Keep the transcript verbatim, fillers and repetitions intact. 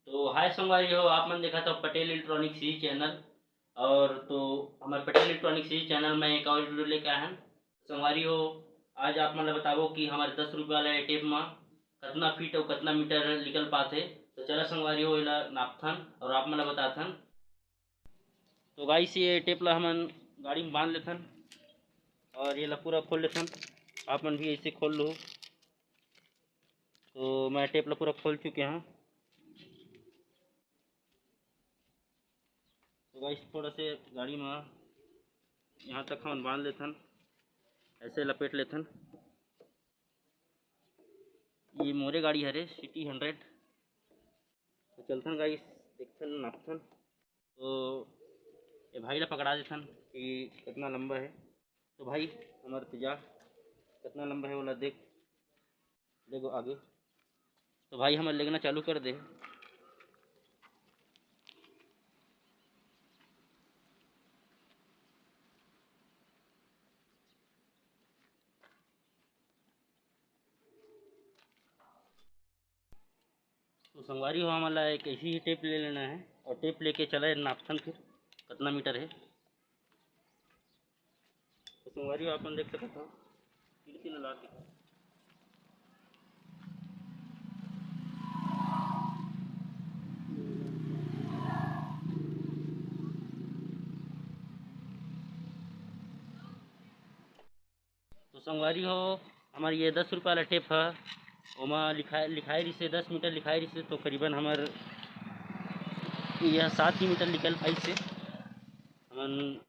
तो हाय संगवारी हो, आप मन देखत हो पटेल इलेक्ट्रॉनिक्स ही चैनल। और तो हमर पटेल इलेक्ट्रॉनिक्स ही चैनल में एक और वीडियो लेके आए हैं। संगवारी हो, आज आप मन ला बताबो कि हमर दस रुपया वाला टेप में कतना फीट और कतना मीटर निकल पाथे। तो चला संगवारी हो, एला नापथन और आप मन ला बताथन। तो गाइस, ये टेप ला हमन गाड़ी में बांध लेथन और ये ला पूरा खोल लेथन। आप मन भी ऐसे खोल लो। तो मैं टेप ला पूरा खोल चुके हूँ। तो गाइस, थोड़ा से गाड़ी में यहाँ तक हमन बांध लेथन, ऐसे लपेट लेथन। ये मोरे गाड़ी हरे, सिटी हंड्रेड। तो चलथन गाइस, देखथन, नापथन। तो ये भाई ला पकड़ा देथन कि कितना लंबा है। तो भाई, हमर तेजा कितना लंबा है, ओला देख, देखो आगे। तो भाई, हमर लेगना चालू कर दे। तो संगवारी हो, हमन ला एक ऐसी ही टेप ले लेना है और टेप लेके चला नापथन फिर कितना मीटर है। तो संगवारी हो, आप मन देख सकत हो, खिड़की ला लाके। तो संगवारी हो, हमर ये दस रुपया वाला टेप है, ओमा लिखाए, लिखाए रिसे, दस मीटर लिखाए रिसे, तो करीबन हमर यह सात ही मीटर निकल पाइस हे। हमन